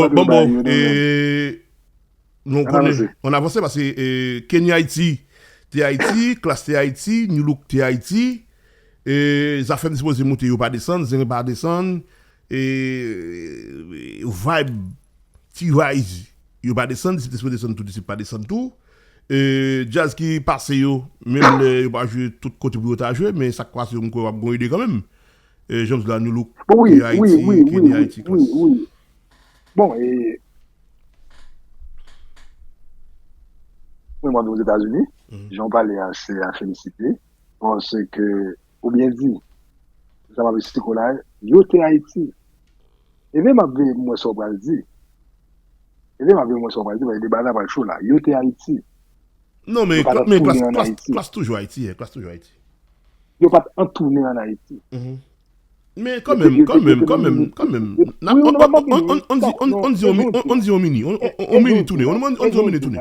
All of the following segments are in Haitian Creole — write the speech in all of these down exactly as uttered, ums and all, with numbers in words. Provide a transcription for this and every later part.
Bon, bon, bon, e, nou konnen, ann avanse paske e, Kenny Haiti te Ayiti, Klass te Ayiti, New Look te Ayiti, e, Zafèm sipoze moute, yo pa desann, Zen pa desann, e, Vibe, T-Vice, yo pa desann, Disip te sipoze desann tou, Disip pa desann tou. E, djaz ki pase yo, menm lè yo pa jwe tout kote pou yo ta jwe, men sa k pase yo, m kwè w ap gon ide kanmenm. E, jan m di la, New Look, Kenny Haiti, Kenny Haiti, Klass. Bon, e, mwen, mwen, Ozetazini, jan w pale a, se a felisite, paske, ou byen di, sa m ap esplike w la, yo te Ayiti. Ebyen, m ap veye pou m wè sa w pral di. Ebyen, m ap veye pou m wè sa w pral di, paske deba sa pral cho la. Yo te Ayiti. Non, men, men Klass, Klass toujou Ayiti, Klass toujou Ayiti. Yo pa t an tounen ann Ayiti. Men kanmenm, kanmenm, kanmenm, kanmenm. N ap, on, on, on, on, on, on di, on, on di, on, on, on di on mini, on, on, on, on mini tounen, on, on, on di on mini tounen.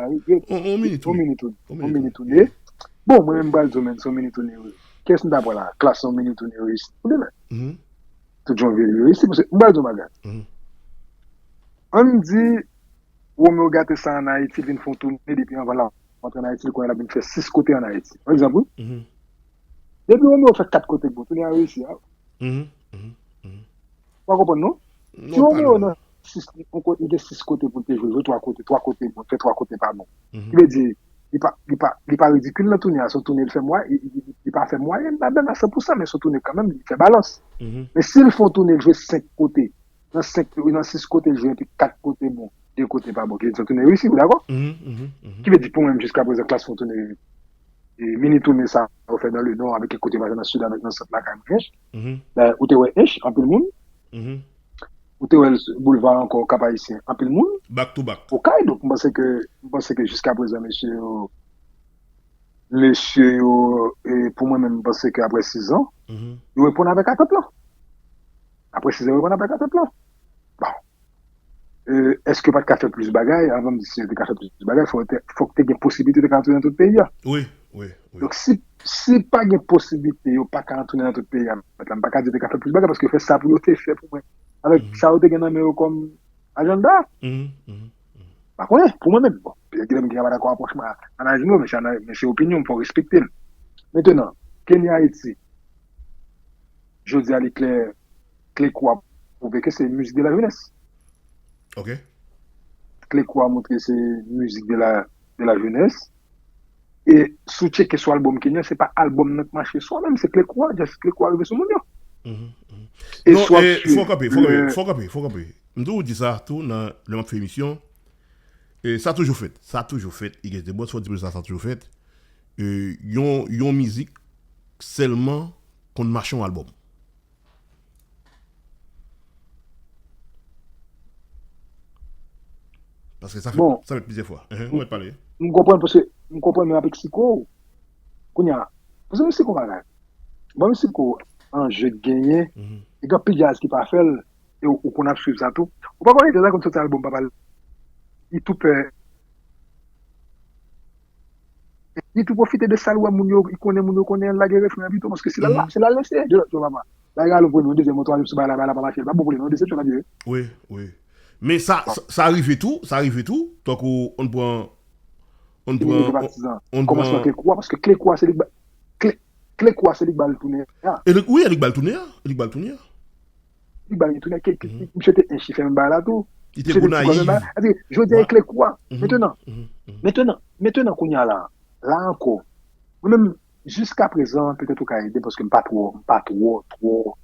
On, on mini tounen. On mini tounen. Bon, mwen menm pral di w, men, se on mini tounen, wi. Kiyès m ta pran la? Klass se on mini tounen, wi. Ou de men. Tout jan vire, wi. Se paske, m pral di w bagay. Ann di, Romeo gate sa ann Ayiti, l vin fè on tounen depi anvan l ap antre ann Ayiti, li konnen l ap vin fè sis kote ann Ayiti. Pa egzanp, wi. Depi Romeo fè kat kote k bon, tounen a reyisi a. Ou pa konprann, non? Si Romeo nan sis, on kote, li gen sis kote pou l te jwe, jwe twa kote, twa kote bon, fè twa kote pa bon. Ki vle di, li pa, li pa, li pa ridikil nan tounen a, se on tounen li fè mwa, li, li, li, li pa fè mwayèn ladan l a san pou san, men se on tounen kanmenm, li fè balans. Men si l fè on tounen, li jwe senk kote, nan senk, nan sis kote l jwe, epi kat kote bon, de kote pa bon, ki vle di se on tounen reyisi, ou dakò? Ki vle di, pou mwen menm, jiska prezan, Klass fè on tounen, e, mini tounen sa yo fè dans le Nord, avèk kèk kote pase nan Sid avèk nan Sant lakay mwen, Ench. Dayè, ou te wè Ench, anpil moun. Ou te wè l boulva ankò, Kap Ayisyen, anpil moun. Back to back. Okay, donk, m panse ke, m panse ke jiska prezan, mesye yo, mesye yo, e, pou mwen menm, m panse ke apre sizan, yo reponn avèk atant lan. Apre sizan, yo reponn avèk atant lan. Bon. E, èske yo pa t ka fè plis bagay? Anvan m di si yo te ka fè plis bagay, fòk te, fòk te gen posiblite yo te ka retounen nan tout peyi a. Wi, wi, wi. Donk, si, si pa gen posiblite yo pa ka retounen nan tout peyi a, mèt la, m pa ka di yo te ka fè plis bagay, paske yo fè sa pou yo te fè pou mwen. Avèk sa yo te gen nan men yo kòm ajanda. M pa konnen, pou mwen menm. Bon, petèt gen moun ki ka pa dakò apwòch mwen, analiz mwen, men se analiz, men se opinyon m, fò w respekte l. Mentnan, Kenny Haiti, jodi a li klè, Kle Kou a pwouve ke se musique de la jeunesse. Ok. Kle Kou a montre se musique de la, de la jeunesse. E si w tcheke sou albòm Kenya, se pa albòm nan k mache sou a menm, se Kle Kou a, just Kle Kou a rive sou moun yo. E non, swa e, fò w kanpe, fò w kanpe, fò w kanpe, fò w kanpe. M toujou di sa tou nan, lè m ap fè emisyon. E sa toujou fèt, sa toujou fèt, Igez de Bòs, fò w di pou sa, sa toujou fèt. E, yon, yon mizik sèlman konn mache yon albòm. Paske sa fèt, bon, sa fèt plizyè fwa. Enhen, ou mèt pale. M konprann paske, m konprann men ap eksplike w. Kounye a, paske m eksplike w bagay. Bon, m eksplike w anje k genyen, e gen anpil djaz ki pa fè l, e ou, ou konn ap swiv sa tou. Ou pa konnen deja konn soti albòm pa pale. Li tou pè. Li tou pwofite de sa l wè moun yo, li konnen moun yo konnen, l lage refren an pito, paske si l al la, se l al lese de lòt yo papa. L al rale yon premye, yon dezyèm, yon twazyèm, sou bagay la, bagay la pa mache, l pa bon pou li non, desepsyon l ap ye. Wi, wi. Men sa, sa, sa rive tou, sa rive tou, tankou on pran, on pran, on pran. Kòmansman Kle Kou a, paske Kle Kou a se li k ba, Kle, Kle Kou a se li k ba l tounen an. E li, wi, e li k ba l tounen an, e li k ba l tounen an. Li ba li tounen, ke, ke, misye te enchi fè menm bagay la tou. Li te Gonayiv. Jodi a, e Kle Kou a. Mentnan, mentnan, mentnan, kounye a la, la ankò, mwen menm, jiska prezan, petèt ou ka ede, paske m pa twò, m pa twò, twò,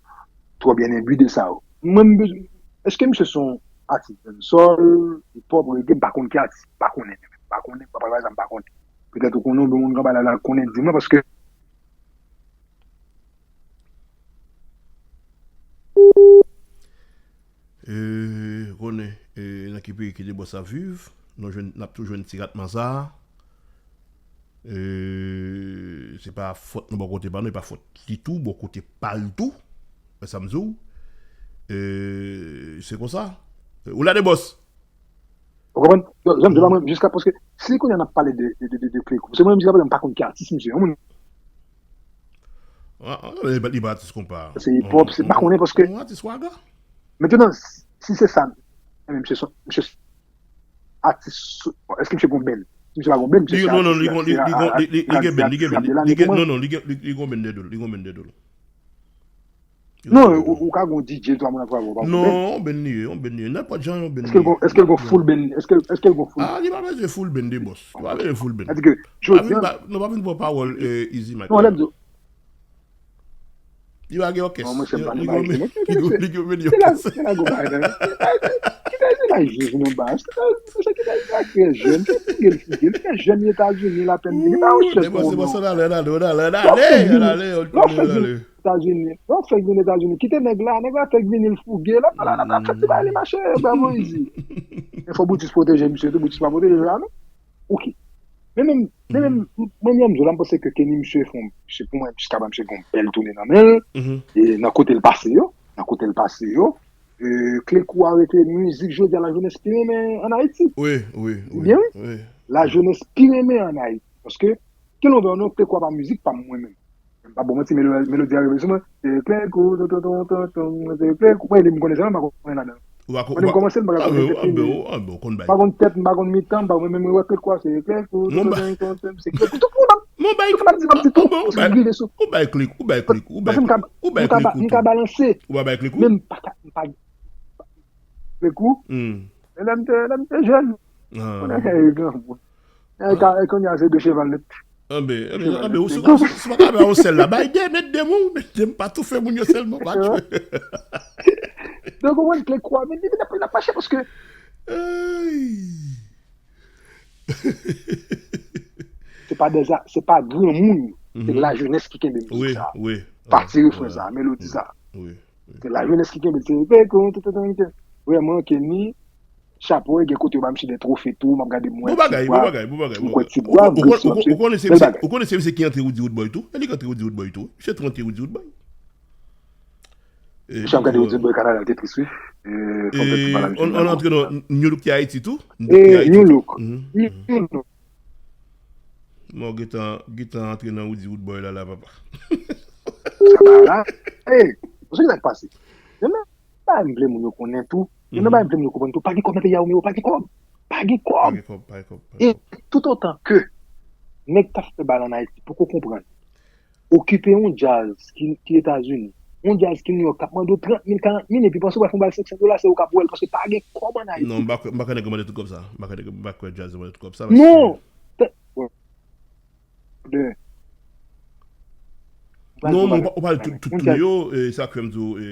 twò byen enbi de sa yo. Mwen, m bezwen, èske misye se yon atis dancehall, hip hop, reggae, m pa konn ki atis, m pa konnen, m pa konnen, pa, pa, pa, m pa konnen. Petèt ou konnen, oubyen moun k anba la, la konnen, di mwen, paske E, konnen, e, nan ki peyi Igez de Bòs ap viv, nou jwenn, n ap tou jwenn ti ratman sa a. E, se pa fòt nou bò kote pa nou, e pa fòt li tou, bò kote pa l tou. Wè sa m di w. E, se konsa. E, ou la de Bòs. Ou konprann? Jan m di la, mwen, jiska, paske, si kounye a n ap pale de, de, de, de, de Kle Kou, se mwen menm jiska prezan m pa konn ki atis misye, yon moun. Ah, ah, li pa, li pa atis konpa. Se hip hop, se pa konnen paske. Yon atis waga. Mentnan, si se sa, Men misye son, misye atis, èske misye gon band? Si misye pa gon band, misye se atis, li, li, li, li, li, li gen band, li gen band, li gen, non, non, li gen, li, li gon band dèyè do l, li gon band dèyè do l. Non, ou, ou ka gon D J, twa moun ap travay, ou pa gon band. Non, on band li ye, on band li ye. Nenpòt jan, on band li ye. Èske l gon, èske l gon full band? Èske, èske l gon full? Ah, li pa bezwen full band de boss. Li pa bezwen full band. Sa di ke, jodi an, non, pa vin pran pawòl, eh, Easy Mike. Non, lè m di, li pa gen òkès. Non, mwen se pa li gen, li gen, li gen òkès. Se la, se la, gon bagay nan. Kite, se la, jezi nan ba. Se la, se la, kite, se la, trè jèn. Se figil, figil. Trè jèn, Etazini, la pèn. Li pa yon chèz. Bon, se bon, sa, ale, ale, ale, ale, ale. Etazini. Lè w fèk vin Etazini, kite nèg la, nèg la fèk vin, li fouge, l ap pale, l ap fè ti bagay li mache, bravo Easy. Men fò Boutis pwoteje misye tou, Boutis pa pwoteje la non. Ok. Men menm, men menm, mwen menm, m panse ke Kenny misye fè, se pou mwen, jiska pa misye gen yon bèl tounen nan men l, e nan kote l pase yo, nan kote l pase yo, e, Klekou a rete mizik jodi a la jenès pi renmen ann Ayiti. Wi, wi, wi. Byen wi. La jenès pi renmen ann Ayiti. Paske, ke nou vle non, Klekou a pa mizik pa m mwen menm. M pa bon manti, melo-, melodi a rive sou mwen. Se Klekou, ton, ton, ton, ton, ton, se Klekou. Mwen, li m konnen sèlman, m pa konnen ladan. Ou pa kon-, mwen, m kòmanse, m pa ka konnen tèt li. Anben, ou konn bay. M pa konn tèt, m pa konn mitan, m pa konn menm wè Klekou a, se Klekou, ton, ton, ton, ton, se Klekou. Tout moun ap, tout moun ap di, m ap di tou. Paske m rive sou. Ou bay Klekou, ou bay Klekou, ou bay Klekou. Paske m ka, m ka, m ka balanse. Ou pa bay Klekou? Men m pa ka, m pa, Klekou. Men lè m te, lè m te jèn. Konnen, e, granmoun. E, ka, e, kounye a se de cheval nèt. Anben, anben, anben, ou si, si, si pa ka bay yon sèl la, bay de, met de mwen, met de, m pa toufe moun yo sèlman, pa tchwe. Donk, ou konprann, Klekou a, men li, li, li ap mache paske se pa de, se pa granmoun, se lajenès ki kenbe mizik sa. Pati refren sa, melodi sa. Se lajenès ki kenbe, se Klekou, tout, tout, tout, tout. Vrèman, Kenny, chapo, e gen kote yo ba misye de twofe tou, m ap gade mwen. Bon bagay, bon bagay, bon bagay, bon bagay. Ou, ou, ou, ou, ou konnen se misye, ou konnen se misye ki antre Roody Roodboy tou? E li ki antre Roody Roodboy tou. Misye tou antre Roody Roodboy. Misye ap gade Roody Roodboy kanal, te tris wi. E, fò m fè ti pale misye. On, on antre nan New Look ki Ayiti tou. New Look. New Look. Mwen gentan, gentan antre nan Roody Roodboy la, la, papa. Sa pa la. Ey, ou se ki sa k pase? Yo nan bagay m vle moun yo konnen tou. Yo nan bagay m vle moun yo konprann tou. Pa gen kòb nan peyi a, Romeo, pa gen kòb. Pa gen kòb. Pa gen kòb, pa gen kòb, pa gen kòb. E toutotan ke nèg k ap fè bal ann Ayiti poko konprann, okipe yon djaz ki, ki Etazini, yon djaz ki New York, k ap mande w trant mil, karant mil, epi panse w pral fè yon bal senk san dola, se ou k ap wè l, paske pa gen kòb ann Ayiti. Non, m pa kwè, m pa kwè nèg yo mande tout kòb sa. M pa kwè, m pa kwè djaz yo mande tout kòb sa, paske. Non! Non, men ou pa, ou pale tout, tout, tout yo, e, sa k fè m di w, e,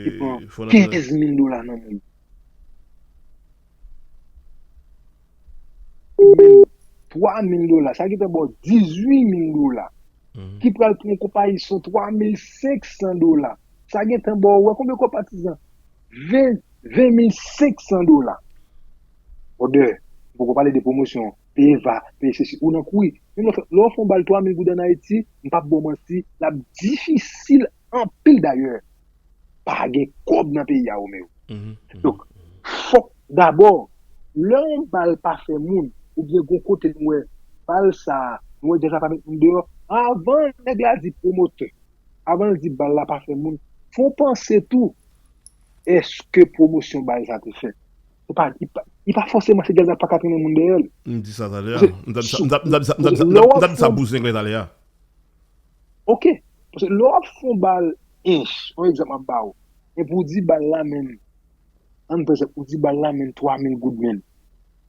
fò n antre nan kenz mil dola nan men l. Menm twa mil dola, sa gentan ba w dizuit mil dola. Ki pral pran yon konpayi son twa mil senk san dola. Sa gentan ba w, wè konbyen kòb patizan? Ven, ven mil senk san dola. Brother, m poko pale de pwomosyon, peye va, peye sesi, ou nan kouri. Menm lè, lè w fè yon bal twa mil goud ann Ayiti, m p ap ba w manti, l ap difisil anpil dayè. Pa gen kòb nan peyi a, Romeo. Donk, fòk dabò, lè yon bal pa fè moun, oubyen gon kote nou wè bal sa, nou wè djaz la pa met moun deyò, avan nèg la di pwomotè, avan l di bal la pa fè moun, fò w panse tou, èske pwomosyon bal sa te fèt? Se pa, li pa, li pa fòseman se djaz la pa ka trennen moun dèyè l. M di sa talè a. M t ap di sa, m t ap, m t ap di sa, m t ap di sa, m t ap di sa pou Zenglen talè a. Ok. Paske lè w ap fè yon bal, ench, yon egzanp m ap ba w. Epi w di bal la menm, ann pran egzanp, ou di bal la menm twa mil goud menm.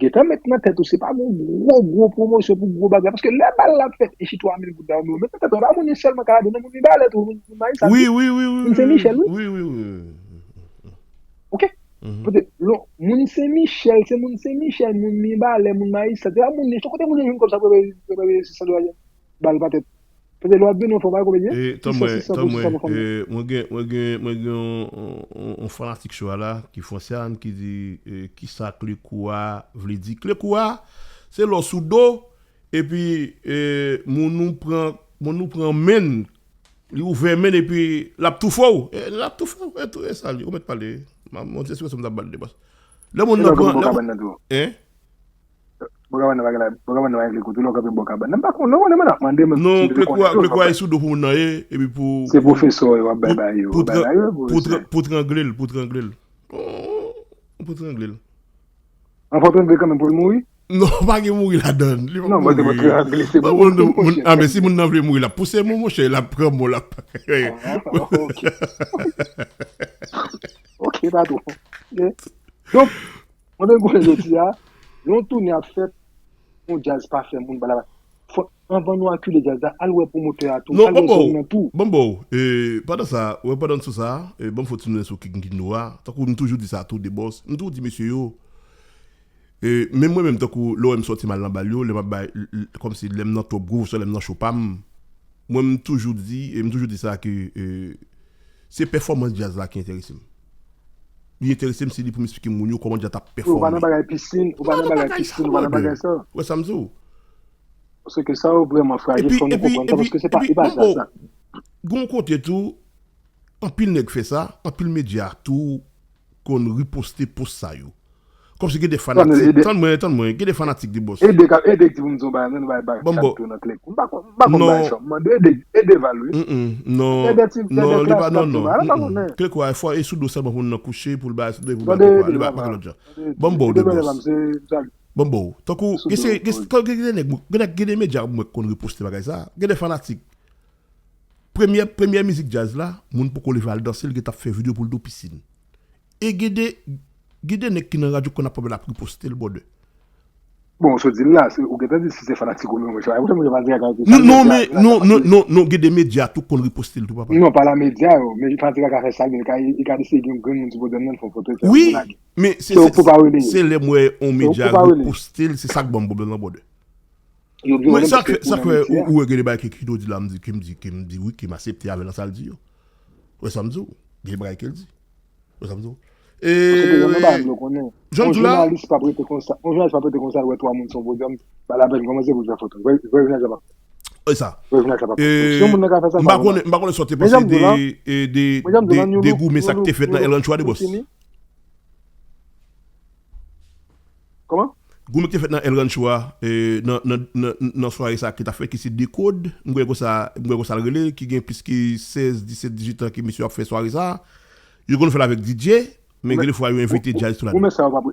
Gentan met nan tèt ou, se pa gon gwo, gwo pwomosyon pou gwo bagay. Paske lè bal la ap fèt, ench twa mil goud la, ou met nan tèt ou, e pa moun yo sèlman ka ladan, non, moun Mibalè tou, moun, moun Mayis la tou. Wi, wi, wi, wi, wi. Moun Sen Michèl, wi. Wi, wi, wi, wi. Ok? Poutèt, lò, moun Sen Michèl, se moun Sen Michèl, moun Mibalè, moun Mayis la, se pa moun, se kote moun yo jwenn kòb sa pou peye senk san dola bal pa tèt. Poutèt lè w ap vini, w fè w pa konbyen? E, tann mwen, tann mwen, e, mwen gen, mwen gen, mwen gen yon, yon, yon, yon fanatik cho a la, ki fè yon sèn, ki di, e, kisa Klekou a vle di. Klekou a, se lè w sou do, epi, e, moun ou pran, moun ou pran men l, li ouvè men l, epi l ap toufe w. E, l ap toufe w, e, tou, e sa li, ou mèt pale. M, m, se ekspresyon m t ap ba l de bòs. Lè moun nan pran, lè moun, hein? Bò kabann nan pa gen la, bò kabann nan pa gen Klekou tou, lè w kanpe bò kabann nan, m pa konnen, non, mwen, mwen ap mande, mwen. Non, Klekou a, Klekou a, e sou do pou moun nan ye, epi pou, se pwofesè yo ap bay bagay yo, pou, pou trangle l, pou trangle l. Oh, pou trangle l. Anfan, tande kanmenm pou l mouri? Non, pa gen mouri ladan. Li pa Non, mwen te mouri. Montre angle, se Bon, bon, moun, moun, moun, ah, men si moun nan vle mouri, l ap pouse moun, monchè, l ap pran moun, l ap. Ah, ok. Ok, patwon. Ok. Donk, mwen menm konnen jodi a, yon toune ap fèt, yon djaz pa fè moun balaba. Fò, anvan nou akile djaz la, al wè pwomotè a tou, Non, al wè banm ba w, zòn nan tou. Banm ba w, e, pandan sa, wè, pandan n sou sa, e, banm fè yon ti nounen sou King Kino a. Tankou m toujou di sa tou, de bòs. M toujou di mesye yo, e, menm mwen menm, tankou lè w wè m sòti m al nan bal yo, lè m ap bay, l- l- kòmsi lè m nan twòp gwo, oswa lè m nan cho pa m, mwen m toujou di, e m toujou di sa ke, e, se pèfòmans djaz la ki enterese m. Li enterese m, se li pou m esplike moun yo kòman djaz ap Ou pa nan pèfòme. Bagay pisin, ou pa nan bagay pisin, ou pa nan bagay sa. Wè sa m di w. Paske sa yo vrèman frajil, fò nou konprann sa, paske se pa, e pa sa, sa. Gon kote tou, anpil nèg fè sa, anpil medya tou konn riposte post sa yo. Kòmsi gen de fanatik, tann mwen, tann mwen, gen de fanatik de bòs. Ede, ka- ede di pou m di yon bagay, non, nou bay bak Bon, bon. Chak tou nan klip. M pa konn, m pa konn Non. Bagay sa, m mande ede, ede Valou, wi. Mm-mm, non, Ede ti, non, ede li pa, klas non, k ap non, tounen, a, pa mm-mm. Konnen. Klekwa, e fò e sou do sèlman pou moun nan kouche, pou l bay sou do, pou l bay Mande klekwa, ede li pa, pa papa. Gen lòt jan. Bon, bon, Ede de mwen, bòs. Mse, Valou. Bon, bon. Tankou, Sou gen do, se, gen, wi. Tankou gen de nèg, gen de, gen de medya mwen konn riposte bagay sa. Gen de fanatik. Premyè, premyè mizik djaz la, moun poko leve al danse, l gentan ap fè videyo pou l do pisin. E gen de, gen de nèg ki nan radyo konn ap pran l ap riposte l, bòdè. Bon, ou sot di l la, se, ou gentan di si se fanatik ou menm, ou chwazi. Ou fanatik a ka fè sa, Non, non, medya, men, non, non, non, non, non, gen de medya tou konn riposte l tou, papa. Non, pa la medya yo, men fanatik a ka fè sa, men li ka, li ka deside gen yon grenn moun sou pòdèm nan, fè yon foto, fè yon Wi, lage. men se, Se se, ou pou pa rele yo. Se lè m wè yon Se ou medya pou pa rele. Riposte l, se sa k ban m pwoblèm nan, bòdè. Yo vle Mwen, wè sa paske fè, ou sa nan fè, medya. Ou, ou wè gen de bagay ke Kido di la, m di, ke m di, ke m di wi, ke m aksepte avè l nan sa l di yo. Ou wè sa m di w? Gen de bagay ke l di. Ou wè sa m di w? Paske te gen yon bagay m vle konnen. Jan m Yon di w la, jounalis p ap rete konsa, yon jounalis p ap rete konsa, l wè twa moun sou yon podyòm, pa lapèn kòmanse pou l fè foto. Vre, vre jounalis la p ap fè. E sa. Vre jounalis la p ap fè foto. Si yon moun nan ka fè sa, M pa pa konnen, m pa konnen sa w te Men panse jan m di w de, la, e, de, men jan m di w de, la, nou, de nou, goumen sa nou, k te fèt nou, nan nou, El Rancho a de nou bòs. Fini. Kòman? Goumen k te fèt nan El Rancho a, e, nan, nan, nan, nan sware sa ki t ap fèt, ki se Dekod, m kwè konsa, m kwè konsa l rele, ki gen plis ki sèz, disèt, dizuit an ke misye ap fè sware sa. Yo konn fè l avèk D J, men gen de fwa yo envite djaz tou ladan. Goumen sa yo p ap,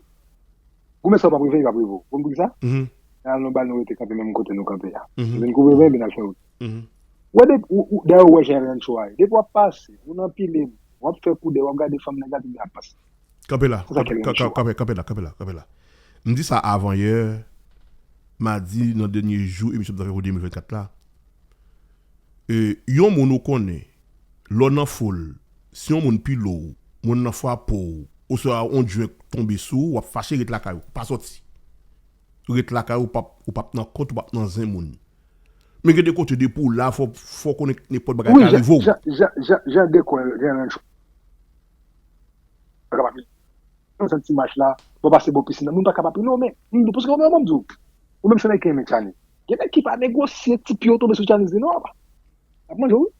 goumen sa yo p ap rive, yo p ap rive. Ou konn poukisa? Mhm. N al nan bal nou rete kanpe menm kote nou kanpe a. Mhm. Vin kouvri ven, vin al fè wout. Mhm. Ou wè depi, ou, ou, dayè ou wè jan El Rancho a ye. Depi w ap pase, ou nan pile, w ap fè koudè, w ap gade fanm nèg la, tout nèg ap pase. Kanpe la. Sa k Kanpe, El Rancho a. Kanpe, kanpe la, kanpe la, kanpe la. M di sa avan yè, madi nan dènye jou emisyon m t ap fè pou de mil vennkat la. E, yon moun ou konnen, lè w nan fol, si yon moun pile w, moun nan frape w, oswa yon djwenk tonbe sou ou, w ap fache ret lakay ou, pa sòti. Ret lakay ou, p ap, ou p ap nan kont, ou p ap nan zen moun. Men gen de kote depi w la, fò, fò w konnen nenpòt bagay Wi, ka jan, rive w. jan, jan, jan, jan dekò, jan nan chou. Pa kapab. Nan ti mach la, bò pase bò pisin nan, moun pa kapab pile w, men, m, paske ou menm, m di w, ou menm se nèg ki renmen Tchani. Gen nèg ki pa negosye ti pye w tonbe sou Tchani, di non, papa. Ap manje w, wi.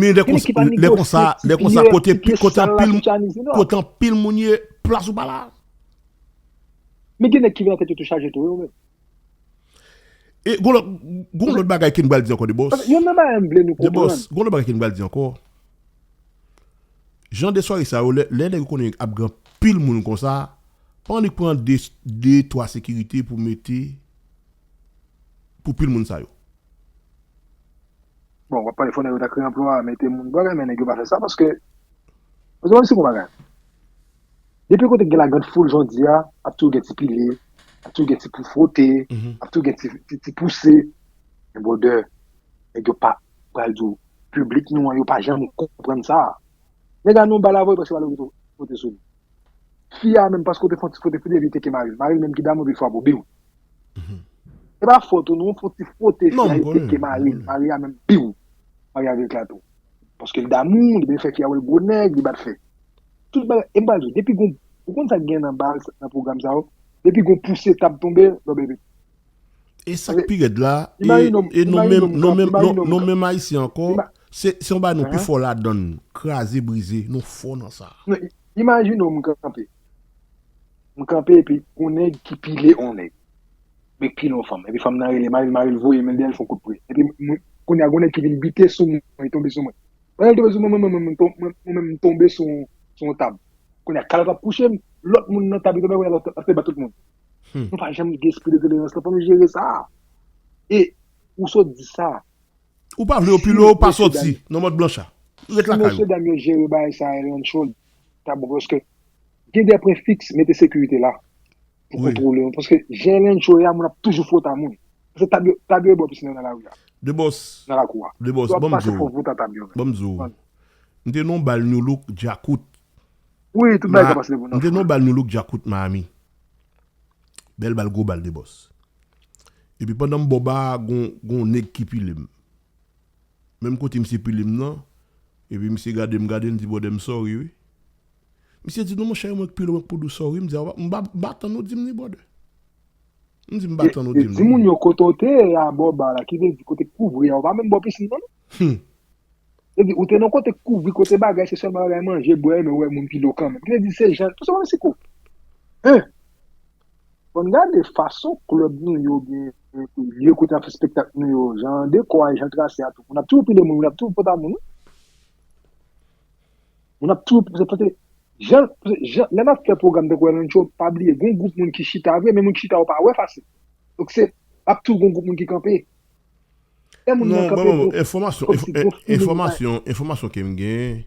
Men lè Gen nèg konsa, ki pa lè konsa, negosye ti lè konsa, pye, kote ti pi, pye kote sal la anpil, sou Tchani, di non. Kote anpil moun ye, plas ou pa la. Men gen nèg ki vin nan tèt yo tou chaje tou, wi, ou menm. E gon lòt, gon lòt bagay ke m pral di ankò, de bòs. Paske youn nan bagay m vle nou De bòs, konprann. Gon lòt bagay ke m pral di ankò. Jan de sware sa yo, lè, lè nèg yo konnen ap gen anpil moun konsa, pa annik pran de, de, twa sekirite pou mete pou pil moun sa yo. Bon, w ap pale fò nèg yo ta kreye anplwa, mete moun bagay, men nèg yo pa fè sa paske, paske menm si gon bagay. Depi kote gen lagrann foul jan w di a, ap toujou gen ti pile, ap toujou gen ti pou fwote, Mhm. ap toujou gen ti, ti, ti pouse. Men bwodè, nèg yo pa pral di w, piblik nou an, yo pa janm konprann sa. Nèg la nan yon bal avè w, li panse w al fwote sou li. Fi a menm, paske w te fè yon ti fwote, fwote, li te ke mari l. Mari l menm ki damou, epi l frape w, biw. Mhm. E pa fòt ou non, w fè yon ti fwote, fi a, li te ke mari l. Mari a menm, biw. Mari a vin eklate w. Paske l damou, li vin fè fi a wè l gwo nèg, li bat fè. Tout bagay, e m pral di w, depi gon, ou konn sa k gen nan bal, nan pwogram sa yo, depi gon pouse tab tonbe, lò bebe. E sa k pi rèd la, e, e nou menm, nou menm, nou, nou menm Ayisyen ankò, se, se yon bagay nou pi fò ladan l, kraze brize, nou fò nan sa. Non, i-, imajine w, m kanpe. M kanpe epi yon nèg ki pile yon nèg. Nèg pile yon fanm. Epi fanm nan rele mari l, mari l voye men l dèyè l fè yon kout pwen. Epi m, kounye a gon nèg ki vin bite sou mwen, li tonbe sou mwen. Pandan l tonbe sou mwen, mwen, mwen, mwen, mwen, mwen menm m tonbe sou, sou yon tab. Kounye a kalòt ap kouche m, lòt moun nan tab yo te bay kounye a l ap te bat tout moun. Nou pa janm gen espri de tolerans lan, fò nou jere sa. E ou sot di sa. Ou pa vle yo pile w, ou pa soti nan mòd blanch la. Ret lakay ou. Si mesye dam yo jere bagay sa a, Ellen Show, ta bon, paske gen de pwen fiks, mete sekirite la pou kontwole nou. Paske jan Ellen Show ye a, moun ap toujou fwot a moun. Paske tab yo, tab yo bò pisin nan lari a. De bòs. Nan lakou a. De bòs, ban m di w. Ban m di w. M te nan yon bal New Look, Djakout. Wi, tout bagay ka pase depi w nan. M te nan yon bal New Look, Djakout, Miami. Bèl bal, gwo bal, de bòs. Epi pandan m bò ba a, gon, gon nèg ki pile m. Menm kote misye pile m nan, epi misye gade m, gade m, di, brother, m sorry, wi. Misye di, non, monchè, e mwen k pile w, mwen k pou di w sorry. M di, a, m pa, m pa tann ou di m ni, brother. M di, m pa tann ou di m ni. Di moun yo kote w te ye a bò ba la, ki vle di kote k kouvri a, ou pa menm bò pisin nan, non. Li di, ou te nan kote k kouvri, kote bagay, se sèlman bagay manje, bwè, men ou wè moun pile w kanmenm. Ki vle di, se jan, tout se pa Meksiko. Hein? Fò n gade fason klèb nou yo, oubyen lye kote n ap fè espektak nou yo, jan dekò a, jan trase a, tou. Moun ap toujou pile moun, moun ap toujou fwot a moun, wi. Moun ap toujou, se pote, jan, jan, lè n ap fè pwogram tankou Ellen Show, pa bliye, gon gwoup moun ki chita vre, men moun ki chita yo pa wè fasil. Donk se, ap toujou gon gwoup moun ki kanpe. Lè moun nan kanpe, bon, enfòmasyon, enfòmasyon, enfòmasyon ke m gen,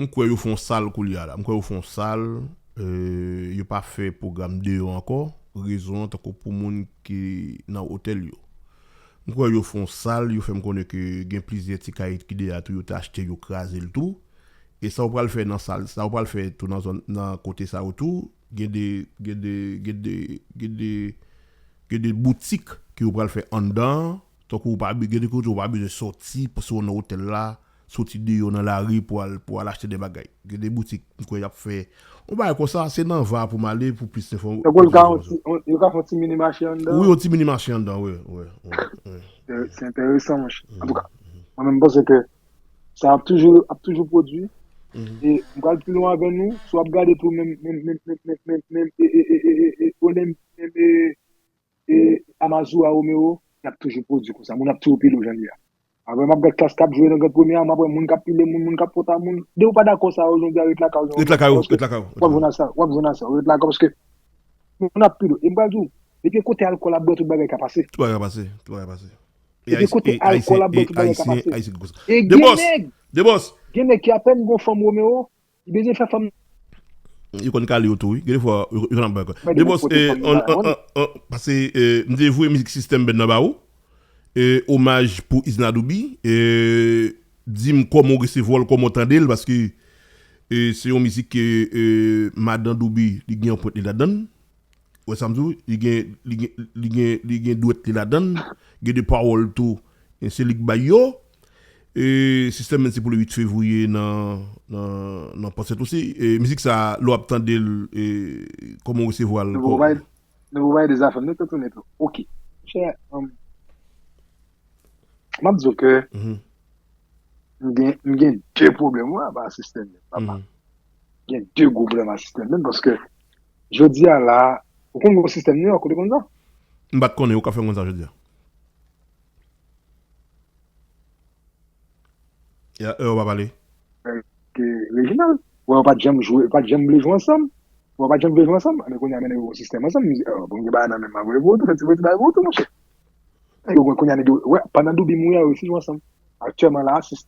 m kwè yo fè yon sal koulye a la. M kwè yo fè yon sal, euh, yo pa fè pwogram deyò ankò. Rezon an tankou pou moun ki nan otèl yo. M kwè yo fè yon sal, yo fè m konnen ke gen plizyè ti kay ki deyò a tou, yo te achte, yo kraze l tou. E sa yo pral fè nan sal, sa yo pral fè tou nan zòn, nan kote sa yo tou, gen de, gen de, gen de, gen de, gen de boutik ke yo pral fè anndan an, tankou ou pa, gen de kote ou pa bezwen sòti, si w nan otèl la, soti deyò nan lari pou al, pou al achte de bagay. Gen de boutik, m kwè y ap fè yon bagay konsa, se nan va pou m ale pou plis enfòmasyon. Tankou yo ka fè yon ti, yon, yo ka fè yon ti mini mache anndan. Wi, yon ti mini mache anndan, wi, wi, wi, wi. Se enteresan, monchè. Antouka, mwen menm, m panse ke sa ap toujou, ap toujou pwodui. E m pral pi lwen avè nou, si w ap gade tou menm, menm, menm, menm, menm, menm, menm, e, e, e, e, e, e, Olymp, menm, e, e, Amazua Romeo, y ap toujou pwodui konsa. Moun ap toujou pile w jan l ye a. Apre m ap gad klas k ap jwe nan Grand Premye a, m ap wè moun k ap pile moun, moun k ap fwot a moun. Depi w pa dakò sa yo, jodi a ret lakay ou. Ret lakay ou, ret lakay ou. W ap jwenn a sa, w ap jwenn a sa, ret lakay ou, paske moun ap pile w. E m pral di w, depi kote alkòl ap bwè, tout bagay ka pase. Tout bagay ka pase, tout bagay ka pase. Depi kote alkòl ap bwè, tout bagay ka pase. E gen nèg, gen nèg ki apèn gon fanm Romeo, li bezwen fè fanm. Yo konn kale yo tou, wi. Gen de fwa, yo, yo konn ap bay kò. De bòs, eh, an, an, an, an, pase, eh, m te voye mizik System Band nan ba ou. Eh, omaj pou Isna Douby. Eh, di m kòman w resevwa l, kòman w tande l, paske, eh, se yon mizik ke, eh, madan Douby, li gen anprent li ladan l. Wè sa m di w, li gen, li gen, li gen, li gen dwèt li ladan l, gen de pawòl tou, e se li k bay yo. E System Band se pou le uit fevriye nan, nan, nan Pòsent osi. E mizik sa, lè w ap tande l, e kòman w resevwa l? Nou pral bay, nou pral bay de zafè m nèt tou nèt. Ok. Monchè, um, m ap di w ke m gen, m gen de pwoblèm, wi, apa System Band, papa. M gen de gwo pwoblèm ak System Band, paske jodi a la, ou konn gwo sistèm New York, ou te konn sa? M pa t konnen, ou ka fè m konn sa jodi a. Ya, e, ou pa pale. Ke Reginald, wè, ou pa t janm jwe, pa t janm vle jwe ansanm. Wè, ou pa t janm vle jwe ansanm. Anben, kounye a, mennen yo sistèm ansanm. Mizik, e, bon, gen bagay nan men m, mwen voye pou ou tou, fè ti, fè ti bagay pou ou tou, monchè. E, yo, kounye a, nèg yo, wè, pandan Douby mouri a, yo resi jwe ansanm. Aktyèlman la, asis.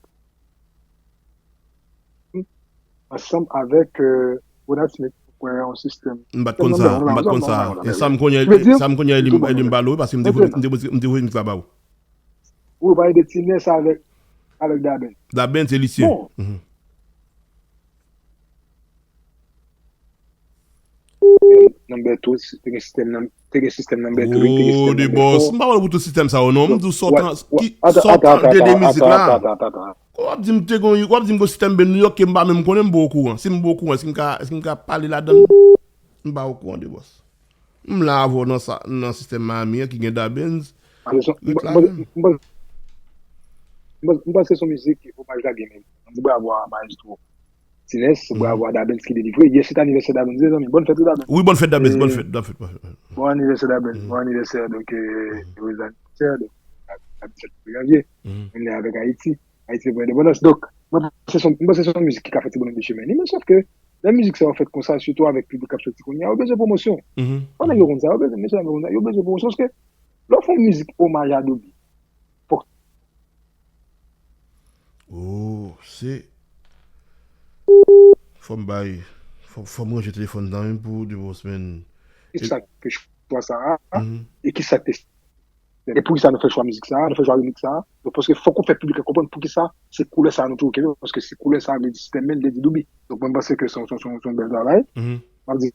Ansanm avèk, euh, Ronald Smith, mwen kwè yon sistèm. M pa t konn sa, m pa t konn sa. E sa m konnen, sa m konnen, e li m ba l wi, paske m te voye, m te voye, m te voye mizik la ba ou. Ou pale de T-Ness avèk, avèk Dabens. Dabens, e Lisyen. Bon. Number two, te gen sistèm nan, te gen sistèm number three, te gen sistèm number four. Oh, de bòs. M pa wè pou tout sistèm sa yo non. M di w sòtan, ki sòtan de de mizik la. Kòman w ap di m te gon, w ap di m gon sistèm band New York ke m pa menm konnen, m pa okouran. Si m pa okouran, èske m ka, èske m ka pale ladan l? M pa okouran de bòs. M la avè w nan sa, nan sistèm Miami an ki gen Dabens. M panse se yon mizik ke omaj la gen menm. M di bravo a Maestro. T-Ness, bravo a Dabens ki delivre. Yè se t anivèsè Dabens, mezanmi. Bòn fèt wi, Dabens. Wi, bòn fèt, Dabens, bòn fèt, bòn fèt, bòn fèt. Bon anivèsè, Dabens. Bon anivèsè, donk, euh, erez anivèsè, donk, a, a disèt janvye. Menm lè avèk Ayiti. Ayiti pran endepandans. Donk, mwen panse se yon, mwen panse se yon mizik ki ka fè ti bonom de chemen li, men sòf ke, Lè mizik sa yo fèt konsa, sitou avèk piblik k ap soti kounye a, yo bezwen pwomosyon. Fò nèg yo konn sa, yo bezwen, mesye dam yo konn sa, yo bezwen pwomosyon, paske lè w fè yon mizik omaj a Doobie, fòk Oh, se. Fò m bay. Fò, fò m ranje telefòn nan wi pou de bon semèn. Ki sa k fè chwa sa a, e ki sa k te. E poukisa nou fè chwa mizik sa a, nou fè chwa remix sa a. Donk, paske fòk ou fè piblik la konprann poukisa se koulè sa a nou te oke yo. Paske se koulè sa a vle di sistèm men, vle di Doobie. Donk, mwen, m panse ke se yon, se yon, se yon, se yon bèl travay. M ap di,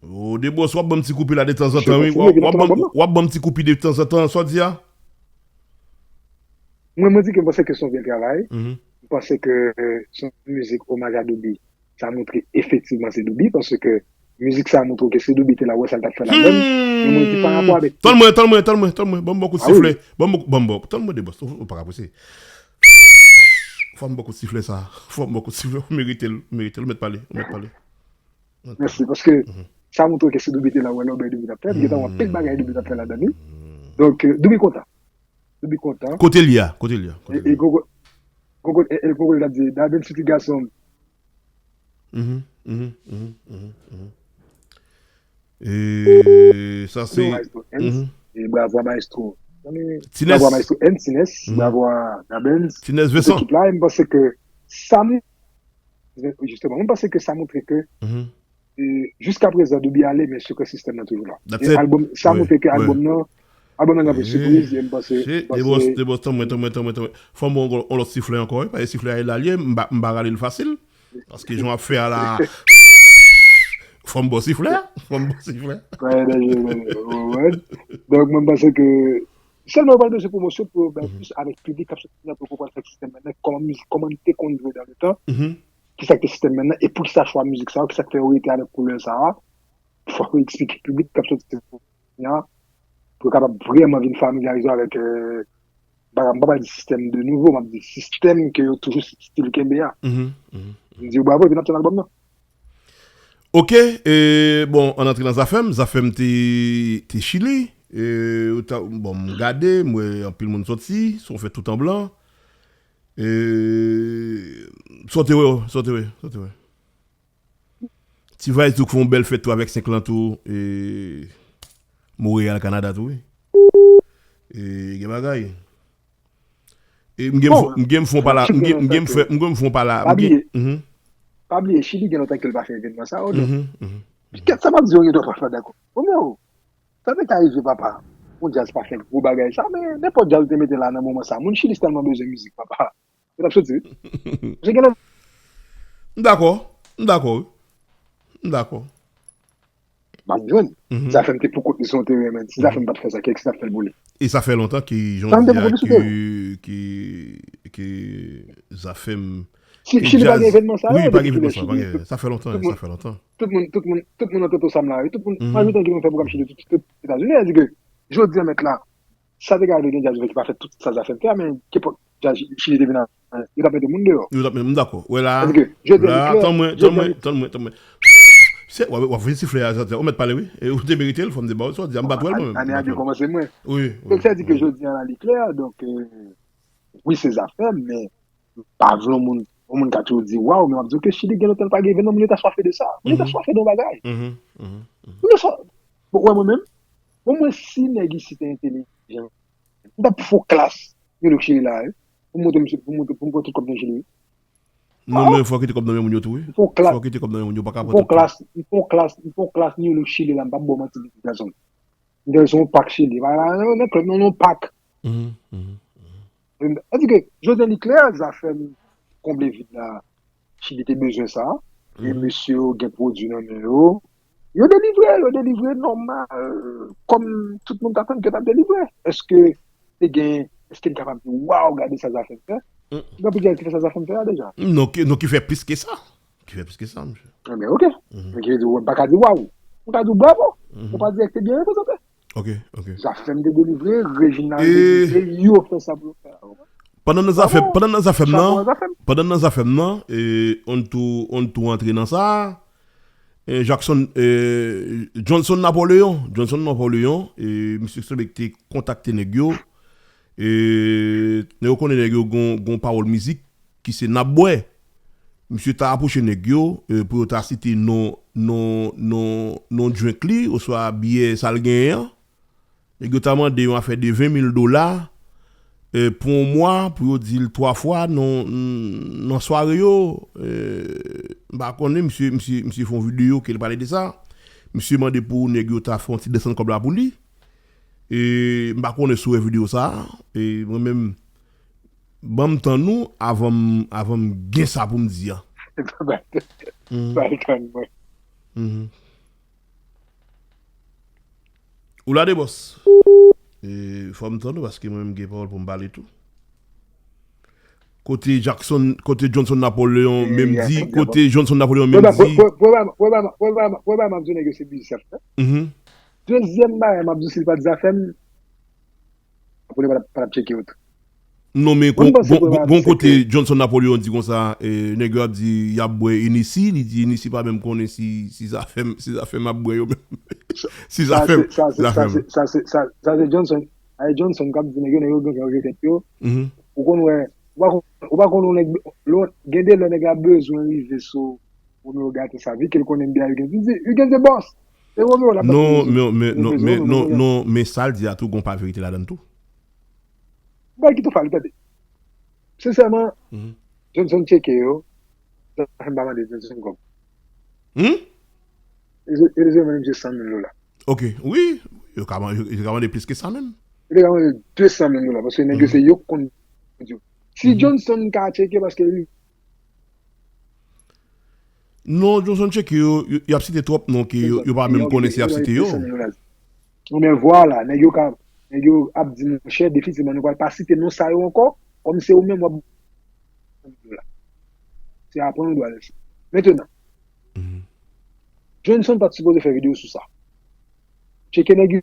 Oh, Debos, w ap ban m ti koupi la detanzantan, wi. W ap, w ap ban m ti koupi detanzantan, sa w di a? Mwen, mwen di ke m panse ke se yon bèl travay. M panse ke se yon mizik omaj a Doobie. Sa montre efektivman se Doobie, paske mizik sa a montre ke si Doobie te la, w wè sa l t ap fè ladann. Men mwen di pa rapò avèk. Tann mwen, tann mwen, tann mwen, tann mwen. Ban m ba w kout siflè. Ban m ba w, ban m ba w. Tann mwen, Debos. Ou pa ka prese. Fò m ba w kout siflè sa. Fò m ba w kout siflè. Ou merite l, ou merite l. Ou mèt pale, ou mèt pale. Mèsi, paske sa montre ke si Doobie te la, w wè lòbèy Doobie t ap fè, m gentan wè anpil bagay Doobie t ap fè ladan li. Donk, Doobie kontan. Doobie kontan. Kote l ye a? Kote l ye a? Kote l ye a? Gon kote l ap di, Dabens se ti gason. E sa se. E bravo a Maestro. Bravo a Maestro N, Tines, bravo a Dabens. Tout ekip la, e m panse ke sa m Jisteman, mwen panse ke sa montre ke jiska prezan Doobie ale, men sekrè sistèm nan toujou la. E albòm, sa montre ke albòm nan, albòm nan gen anpil sipriz, e m panse, m panse. Debos, tann mwen, tann mwen, tann mwen, tann mwen. Fò m ba w yon lòt siflè ankò, wi, paske siflè a ye la l ye, m pa, m pa rale l fasil. Paske jan w ap fè a la. Fò m ba w siflè, fò m ba w siflè. Donk, mwen m panse ke sèlman yo pral bezwen pwomosyon pou yo bay plis avèk piblik k ap soti nan pou yo konprann fèk sistèm nan, kòman mizik, kòman li te konn jwe dan le tan, kisa ki te sistèm nan, e poukisa chwa mizik sa yo, kisa k fè yo rete avèk koulè sa a. Fò yo eksplike piblik k ap soti kounye a, pou yo kapab vrèman vin familyarize yo avèk, m pa, m pa pral di sistèm de nouvo, m ap di sistèm ke yo toujou stil kenbe a. M di yo bravo, epi n ap tann albòm nan. Ok, e, bon, ann antre nan Zafèm. Zafèm te, te Chili. E, ou ta, bon, m gade, m wè anpil moun soti, son fè tout an blan. E, sa w te wè, sa w te wè, sa w te wè. T-Vice tou k fè yon bèl fèt tou avèk senk lan tou, e, Montréal, Canada tou, wi. E, gen bagay. E m gen m fon pala, m gen m fè m gen m fon pala. Pa bliye, pa bliye, Chili gen lontan ke l pa fè evènman sa yo, donk. Kèt sa m ap di yo, yo dwe pa fè dakò. Romeo, sa te ka rive, papa. Yon djaz pa fè gwo bagay sa, men nenpòt djaz ou te mete la nan moman sa, moun Chili tèlman bezwen mizik, papa. Yo t ap soti, wi. Paske gen lè. M dakò. M dakò, wi. M dakò. M ap jwenn. Zafèm te pou kont li sou yon teren, men si Zafèm pa t fè sa, kèk si t ap fè l pou li. E sa fè lontan ke jan di a ke, ke, ke Zafèm. Chili pa gen evènman sa yo, depi kilè Chili. Sa fè lontan, sa fè lontan. Tout moun, tout moun, tout moun nan Toto Sam la, wi. Tout moun, majorite ki vin fè pwogram Chili, tout, tout Etazini, sa di ke, jodi a mèt la, sa te ka rive gen djaz ki pa fè tout sa Zafèm fè a, men kenpòt djaz Chili te vin a, yo t ap mete moun deyò. Yo t ap mete, m dakò. Wè la, la, tann mwen, tann mwen, tann mwen, tann mwen. Se, w ap, w ap voye siflè a, Zafèm, ou mèt pale, wi. E ou te merite l, fò m te ba w, sa w di a, m bat wè l mwen menm. Ane a de kòmanse mwen. Wi, wi. Donk, sa di ke jodi a la, li klè, donk, wi, se Zafèm, men pa vle yon moun, yon moun ka toujou di, waw, men w ap di, oke, Chili gen lontan l pa gen evènman, moun yo ta swafe de sa. Moun yo ta swafe de yon bagay. Moun yo swa, bon, wè mwen menm, bon, mwen, si nèg isit te entelijan, m t ap fè yon klas New Look Chili la, wi. Pou m montre misye, pou m montre, pou m pran tout kòb nan Chili, wi. Non, men fò w kite kòb nan men moun yo tou, wi. Fò w kite kòb nan men moun yo, pa ka pran tout. M fè yon klas, m fè yon klas, m fè yon klas New Look Chili la, m p ap ba w manti, Nelson. M te sou yon pak Chili, pa nan klèb, non, yon pak. Sa di ke, jodi a li klè, Zafèm konble vid la, Chili te bezwen sa, e mesye yo gen pwodui nan men yo, yo delivre, yo delivre nòmal, kòm tout moun t atann ke yo t ap delivre. Èske te gen, èske n kapab di, waw, gade sa Zafèm fè? Gen anpil djaz ki fè sa Zafèm fè a deja. Non, ki, non, ki fè plis ke sa. Ki fè plis ke sa, mesye. Ebyen, oke. Men ki vle di, w pa ka di waw. Ou ka di bravo. Ou pa di èk te byen reprezante. Ok, ok. Zafèm te delivre, Reginald te delivre, yo fè sa pou yo fè a. Pandan nan Zafèm, pandan nan Zafèm nan, pandan nan Zafèm nan, e, on tou, on tou antre nan sa. E, Jackson, e, Johnson Napoléon, Johnson Napoléon, e, misye sanble te kontakte nèg yo. E, nèg yo konnen nèg yo gon, gon pawòl mizik ki se n ap bwè. Misye ta apwoche nèg yo, eh, pou yo ta site non, non, non, non drink li, oswa byè sa l genyen an. Nèg yo ta mande yon afè de ven mil dola, eh, pou yon mwa, pou yo di l twa fwa nan, nan sware yo. Eh, m pa konnen, misye, misye, misye fè yon videyo ke l pale de sa. Misye mande pou nèg yo ta fè yon ti desann kòb la pou li. E m pa konnen si w wè videyo sa a. E mwen menm, ban m tan nou avan m, avan m gen sa pou m di a. Bay tann mwen. Mhm. Ou la, Debòs? E, fò m tann ou, paske mwen menm gen pawòl pou m pale tou. Kote Jackson, kote Johnson Napoleon menm di, kote Johnson Napoleon menm di. Pwoblèm, pwoblèm, pwoblèm, pwoblèm, pwoblèm, m ap di nèg yo se biznis y ap fè. Mhm. Dezyèm bagay, m ap di w, si l pa t zafè m, Napoleon pa t ap, pa t ap tcheke yo tou. Non, men gon, gon, gon, gon kote Johnson Napoleon di konsa, eh, nèg yo ap di y ap bwè Hennessy, li di Hennessy pa menm konnen si, si zafè m, si zafè m ap bwè yo menm. Si zafè m, si zafè m. Sa se, sa se, sa se, sa se, sa, sa se Johnson. Ay, Johnson k ap di nèg yo, nèg yo gen revè tèt yo. Mhm. Ou konn wè, ou pa konn, ou pa konn yon nèg, lè, gen de lè nèg la bezwen rive sou Romeo Gates sa, vi ke l konnen N B A Huguens. Li di, Huguens se bòs. Se Romeo l ap bat. Non, men, men, non, men, non, non, men sa l di a tou, gon pa verite ladan l tou. Bay ki tou fal, tande. Sensèman, Johnson tcheke yo, zafè m pa mande Johnson kòb. Hmm? E, e, e, mande misye san mil dola. Ok, wi, yo ka man-, yo, yo ka mande plis ke sa menm. Yo te ka mande de san mil dola, paske nèg yo se yo k konn yo. Si Johnson ka tcheke, paske li Non, Johnson tcheke yo, yo, y ap site twòp non ke yo, yo pa menm konnen si y ap site yo. Bon, men vwala, nèg yo ka, nèg yo ap di, monchè, definitivman, nou pral pa site non sa yo ankò, kòm se ou menm w ap. Se aprann ou dwe al. Mentenan, Johnson pa t sipoze fè videyo sou sa. Tcheke nèg yo.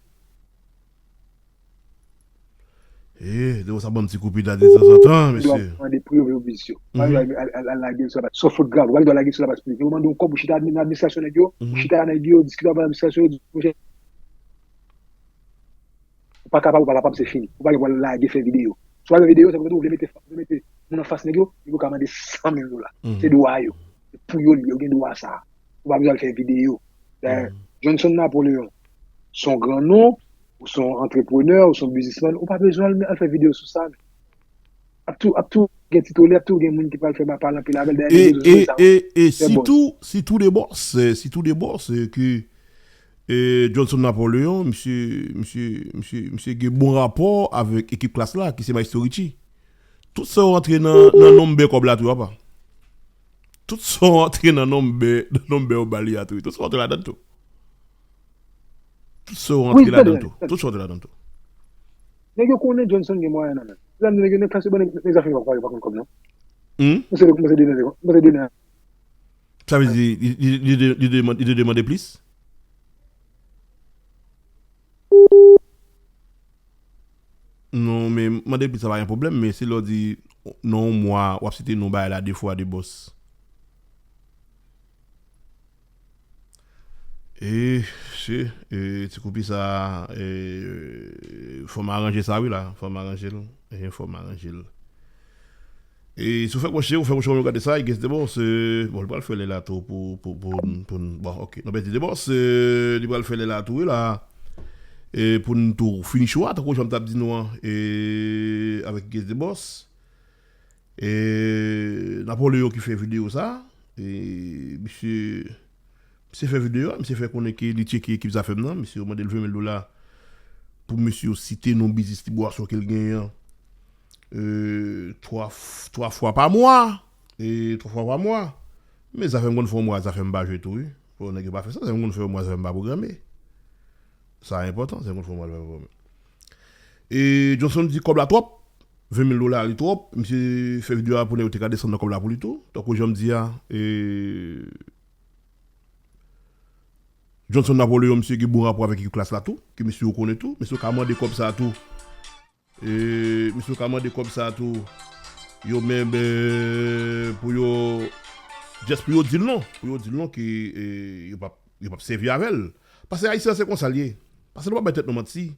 Eh, de sa ban m ti kou pita de tanzantan, mesye. Dwa mande pou yo, yo biznis yo. Pa dwa al, al, al lage l sou la baz. Sa fot grav, ou pa gen dwa lage l sou la baz piblik. Yo mande yon kòb, ou chita nan administrasyon nèg yo, ou chita nèg yo, diskite avèk administrasyon, yo di, monchè, ou pa kapab, ou pa kapab, se fini. Ou pa gen dwa lage fè videyo. Si w ap fè videyo, sa vle di ou vle mete, ou vle mete moun anfas nèg yo, nèg yo ka mande san mil dola. Se dwa yo. Se pou yo li, yo gen dwa sa. Ou pa bezwen al fè videyo. Dayè, Johnson Napoleon, se yon gran non, ou se yon antreprenè, ou se yon biznismann, ou pa bezwen al, al fè videyo sou sa, men. Ap tou, ap tou gen Tito Lee, ap tou gen moun ki pral fè ba pale anpil avè l, dayè, e, e, e, e sitou, sitou de bòs, eh, sitou de bòs, eh, ke, eh, Johnson Napoleon, misye, misye, misye, misye gen bon rapò avèk ekip Klass la, ki se Maestro Richie. Tout sa yo rantre nan, nan nonm bè kòb la tou, apa. Tout sa yo rantre nan nonm bè, nan nonm bè yo ba li a tou. Tout sa yo rantre ladan tou. Tout sa yo rantre ladan tou. Tout sa yo rantre ladan tou. Nèg yo konnen Johnson gen mwayen nan men. Zam di nèg yo, nèg Klass yo, bon, nèg, nèg zafè yo pa, pa konn kòb non. Hmm? Mwen se, mwen se de nèg, mwen se de nèg. Sa vle di, li, li, li, li, li deman-, li te demande plis? Non, men mande plis sa pa gen pwoblèm, men se lè w di nan yon mwa, w ap site non bagay la de fwa de bòs. E, se, e, ti koupi sa, e, fò m aranje sa wi la, fò m aranje l, e, fò m aranje l. E si w fèk mwache, ou fè mwache kòm yo gade sa, Huguens de Boss, bon, li pral fè lè la tou pou, pou, pou, pou, bon, ok. Non, Betty de Boss, li pral fè lè la tou, wi la. E pou n tou fini show a, tankou jan m t ap di nou an, e avèk Huguens de Boss. E Napoleon ki fè videyo sa, e misye, misye fè videyo a, misye fè konnen ke li tcheke ekip Zafèm nan, misye yo mande l ven mil dola pou misye yo site non biznis ti bwason ke l genyen an. E, twa f-, twa fwa pa mwa. E, twa fwa pa mwa. Men Zafèm konn fè yon mwa, Zafèm pa jwe tou, wi. Fò nèg yo pa fè sa, Zafèm konn fè yon mwa, Zafèm pa pwograme. Sa enpòtan, Zafèm konn fè yon mwa, Zafèm pa pwograme. E Johnson di kòb la twòp, ven mil dola li twòp, misye fè videyo a pou nèg yo te ka desann nan kòb la pou li tou. Tankou jan m di a, e, Johnson Napoleon, misye gen bon rapò avèk ekip Klass la tou, ke misye yo konnen tou, misye yo ka mande kòb sa a tou. E, misye yo ka mande kòb sa a tou, yo menm, e, pou yo, just pou yo di l non, pou yo di l non ke, e, yo p ap, yo p ap sèvi avè l. Paske Ayisyen an se konsa l ye. Paske nou pa bay tèt nou manti.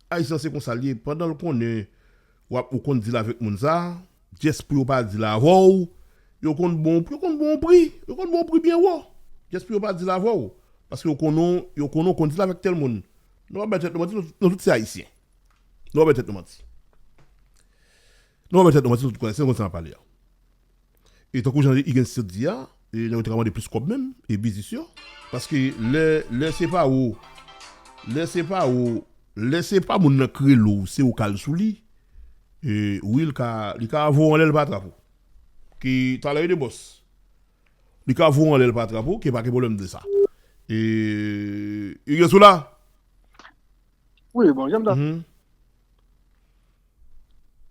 Ayisyen an se konsa l ye. Pandan l konnen w ap, ou konn deal avèk moun sa, just pou yo pa deal avè w, yo konn bon, yo konn bon pri, yo konn bon pri byen wo. Just pou yo pa di l avè w. Paske yo konnen, yo konnen w konn di l avèk tèl moun. Nou pa bay tèt nou manti, nou, nou tout se Ayisyen. Nou pa bay tèt nou manti. Nou pa bay tèt nou manti, nou tout konnen, se konn sa n ap pale a. E tankou jan Higgins sot di a, e nèg yo te ka mande plis kòb menm, e biznis yo. Paske lè, lè se pa ou, lè se pa ou, lè se pa moun nan k rele w, se ou k al sou li, e wi, li ka, li ka voye w anlè, l pa trap ou. Ki talè de bòs. Li ka voye w anlè, l pa trap ou, ki pa gen pwoblèm de sa. E, Higgins ou la? Wi, bon, jan m ta.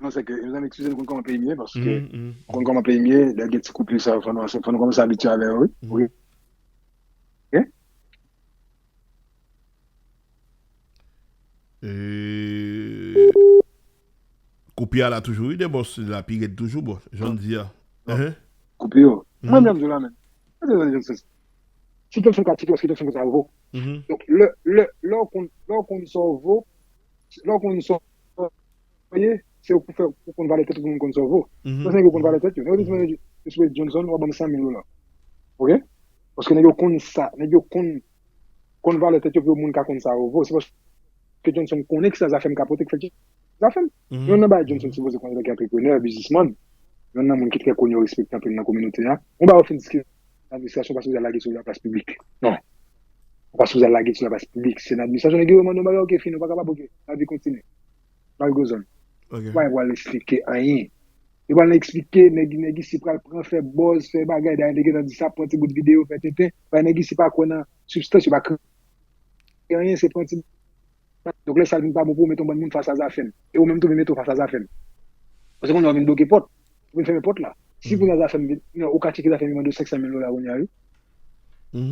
Non, se ke, mezanmi, eskize nou, konn kòman peyi m ye, paske konn kòman peyi m ye, lè gen ti koupli sa, fò nou, fò nou kòmanse abitye avè yo, wi. Ok? Koupi a la toujou, wi, de bòs la, pi rèd toujou, bon, jan di a. Koupi yo. Mwen menm, di la menm. Si te fè ka tike, paske te fè sa vo. Donk, lè, lè, lè w konn, lè w konn sa w vo, lè w konn sa w ye, se ou pou fè, pou konn valè tèt ou, pou moun konn sa w vo. Paske nèg yo konn valè tèt yo. Nèg yo di, yo sou Johnson, w a ban m san mil dola. Ok? Paske nèg yo konn sa, nèg yo konn, konn valè tèt yo pou moun ka konn sa yo vo. Se paske Johnson konnen ki sa Zafèm ka pote, ki fè Zafèm. Youn nan bagay Johnson sipoze konnen antanke antreprenè, biznismann, youn nan moun ki trè koni yo respekte anpil nan kominote a. Yon bagay ou fin diskite administrasyon pa sipoze al lage sou laplas piblik. Non. Ou pa sipoze al lage sou laplas piblik. Se nan administrasyon nèg yo mande yon bagay, ok, fini, ou pa kapab, ok. Lavi kontinye. Bagay gozòn. Ou pa pral eksplike anyen. Yo pral eksplike, nèg, nèg isi pral pran, fè buzz, fè bagay, dayè nèg yo di sa, pran ti bout videyo, fè tenten. Bagay nèg isi pa kwè nan sibstans, yo pa kreye anyen, se pran ti Donk lè sa l vin pa bon pou ou, mete yon bann moun fas a Zafèm. E ou menm tou vin mete w fas a Zafèm. Paske kounye a w vin bloke pòt. Ou vin fèmen pòt la. Si kounye a Zafèm vin, non, ou ka tcheke Zafèm vin mande w senk san mil dola kounye a, wi.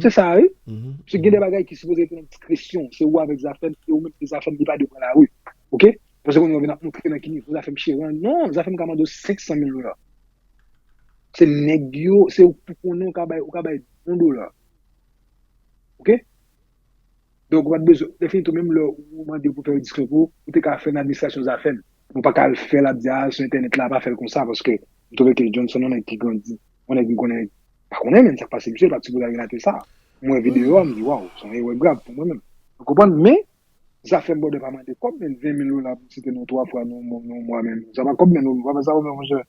Se sa, wi. Paske gen de bagay ki sipoze rete nan diskresyon. Se ou avèk Zafèm, e ou menm se Zafèm li pa dwe pran lari. Ok? Paske kounye a w vin ap montre nan ki nivo Zafèm cheri an. Non, Zafèm ka mande w senk san mil dola. Se nèg yo, se ou pou konnen ou ka bay, ou ka bay bon dola. Ok? Donk, ou pa t bezwen, definitman, menm lè ou mande pou fè yon diskon pou ou, ou te ka fè nan administrasyon Zafèm. Ou pa ka al fè l ap di, a, sou entènèt la, pa fè l konsa, paske m twouve ke Johnson, yon nèg ki grandi, yon nèg m konnen, pa konnen menm sa k pase misye, l pa t sipoze al relate sa. M wè videyo a, m di, waw, se yon erè grav pou mwen menm. Ou konprann? Men, Zafèm bòdè pa mande kòb, men ven mil dola pou m site non twa fwa, non, non, non, mwa menm. Sa pa kòb, men non, pa fè sa ou menm, monchè.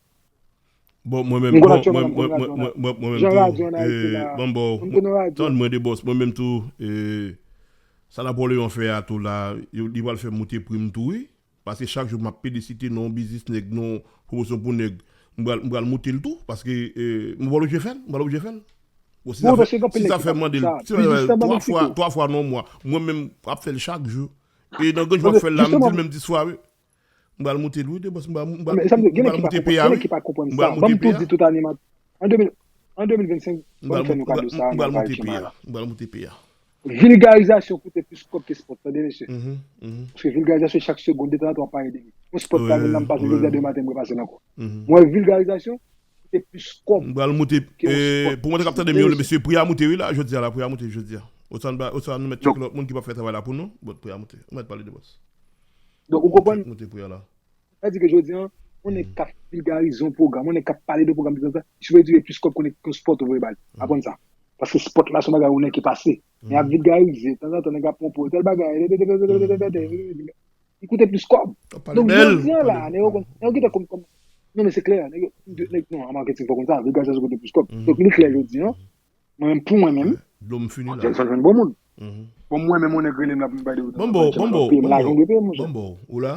Bon, mwen menm, bon, mwen, mwen, mwen, mwen, mwen, mwen menm tou, eh, bon, bon, tann mwen de bòs, mwen menm tou, eh, sa Napoleon fè a tou la, yo, li pral fè moute pri m tou, wi. Paske chak jou m ap pede site non biznis nèg, non pwomosyon pou nèg, m pral, m pral moute l tou, paske, eh, m pral oblije fè l, m pral oblije fè l. Bon, si sa fè, si sa fè mande l, si sa fè twa fwa, twa fwa nan yon mwa, mwen menm ap fè l chak jou. E nan granj m ap fè l la, m di l menm dis fwa, wi. M pral moute l wi, de bòs, m pral, m pral, m pral moute peyi a wi. M pral moute peyi a. An de mil, an de mil vennsenk, ban m fè nou kado sa, nou pa ekri mal la. M pral moute peyi a. Vilgarizasyon koute plis kòb ke spòt, tande mesye. Paske vilgarizasyon chak segonn, de tanzantan w ap pale de li. Yon spòt ka vin la, m pase jodi a, demen maten, m repase l ankò. M wè vilgarizasyon koute plis kòb ke yon spòt. M pral moute, eh, pou mwen k ap tande m yo, mesye, pri a moute wi la, jodi a la, pri a moute jodi a. Oswa nou mèt tcheke lòt moun ki p ap fè travay la pou nou, bon, pri a moute. Ou mèt pale de bòs. Donk, ou konprann? Moute pri a la. Sa di ke jodi a, yon nèg k ap vilgarize yon pwogram, yon nèg k ap pale de pwogram de tanzantan, li sipoze tire plis kòb ke yon spòt ou voye ba li. Aprann sa. Paske spòt la se yon bagay yon nèg ki pase. Men ap vilgarize, tanzantan nèg ap pran pòz, tèl bagay, li koute plis kòb. Donk, jodi a la, nèg yo konn, nèg yo gentan konn, konn, non, men se klè, nèg yo, nèg, non, an maketing fò konn sa, vilgarizasyon koute plis kòb. Donk, li klè jodi a, mwen menm, pou mwen menm, Johnson jwenn bon moun. Bon, mwen menm, yon nèg rele m la pou m bay de. Bon, bon, bon, bon, bon, bon, ou la?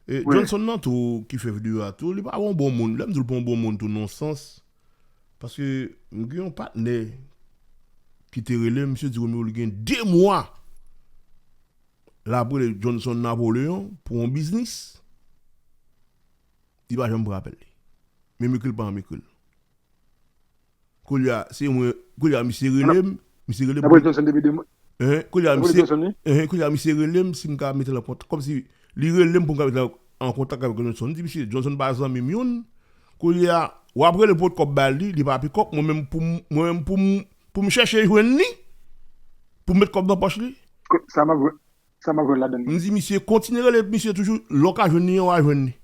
E Johnson nan tou ki fè videyo a tou, li pa yon bon moun. Lè m di l pa yon bon moun tou nan yon sans, paske m gen yon patnè ki te rele m, misye di Romeo li gen de mwa l ap rele Johnson Napoleon pou yon biznis, li pa janm pran apèl li. Menm ekri l pa janm ekri l. Koulye a, se mwen, koulye a, misye rele m, misye rele m. Apre Johnson depi de mwa. Hein, koulye a, misye, hein, koulye a, misye rele m si m ka mete l an kontak. Kòmsi li rele m pou m ka mete l an kontak avèk Johnson. M di, misye, Johnson pa zanmi m youn. Koulye a, w ap rele pou kòb ba li, li pa pick up. Mwen menm pou m, mwen menm pou m, pou m chèche jwenn li, pou m met kòb nan pòch li. Sa m ap jwenn, sa m ap jwenn ladann. M di, misye, kontinye rele misye toujou, lè w ka jwenn li an, w a jwenn li.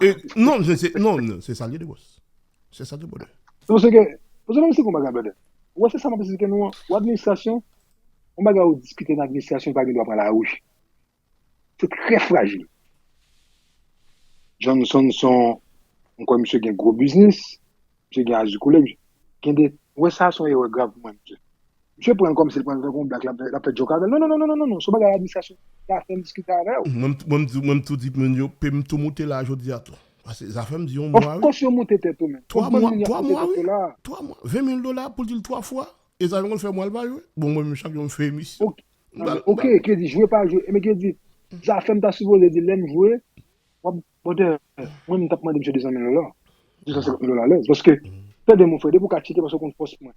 E, non, se, se, non, non, se sa l ye de bòs. Se sa tou, brother. Se paske, paske menm si konba ka, brother. Ou wè, se sa m ap esplike nou an. Ou administrasyon, yon bagay ou diskite nan administrasyon, pa gen dwa pran lari. Se trè frajil. Johnson se yon, m kwè misye gen gwo biznis, misye gen azi kolèg, gen de, ou wè sa se yon erè grav pou mwen, misye. Misye pran l kòmsi l pran l tankou yon blak, l ap, l ap fè djòk avè l. Non, non, non, non, non, non, non, se yon bagay administrasyon, zafè m diskite avè yo. Mwen, m- mwen, m tou di, mwen, yo, pe m tou moute la jodi a tou. Paske zafè m di yon mwa, wi. Of course, yo moute tèt ou, men. Twa mwa, twa mwa, wi. Twa mwa. Ven mil dola pou l di l twa fwa. E zafè m konn fè mwa l pa jwe. Bon, mwen menm chak jou m fè emisyon. Ok, ok, K D, jwe pa jwe. Men K D, zafè m ta sipoze di lè m jwe, w ap, brother, mwen m t ap mande misye de san mil dola. De san senkant mil dola alèz. Paske, tande mon frè, depi w ka tcheke, paske w konn fòs mwen.